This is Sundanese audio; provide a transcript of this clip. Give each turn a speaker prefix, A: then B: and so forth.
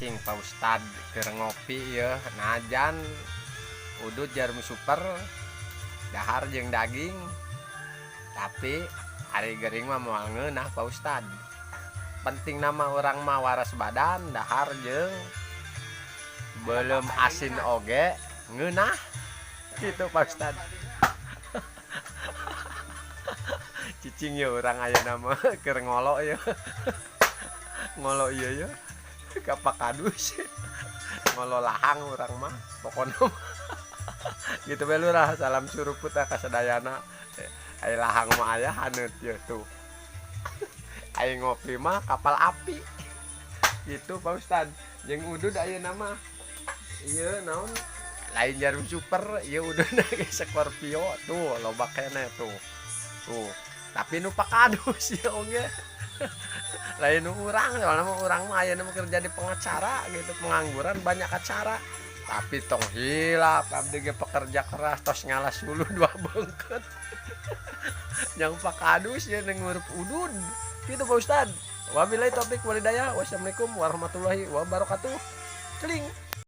A: Cicing Pak Ustad keur ngopi ya, najan udud jarum super dahar jeung daging, tapi ari gering mah moal ngeunah, Pak Ustad. Penting nama urang mah waras badan, dahar jeung beuleum asin oge ngeunah gitu, Pak Ustad. Cicing ya urang ayeuna mah keur ngolo ya, ngolo ieu ya ka Pak Kadus, ngolo lahang urang mah pokona mah gitu bae, Lurah. Salam suruput ka sadayana. Aya lahang mah aya haneut ye tuh, aya ngopi mah kapal api gitu, Pak Ustad. Jeung udud ayeuna mah ieu naon, lain jarum super ieu, udud ge Scorpio tuh, loba keneh tuh tuh, tapi nu Pak Kadus ya oge, lain nu urang. Soalnya mah urang mah ayeuna mah kerja di pengacara gitu, pengangguran banyak acara, tapi tong hilap abdi ge pekerja keras, tos ngalas hulu dua beungkeut yang Pak Kadus ya ngurup udud gitu, Pak Ustad. Wabillahi taufik walhidayah, wassalamualaikum warahmatullahi wabarakatuh. Celing.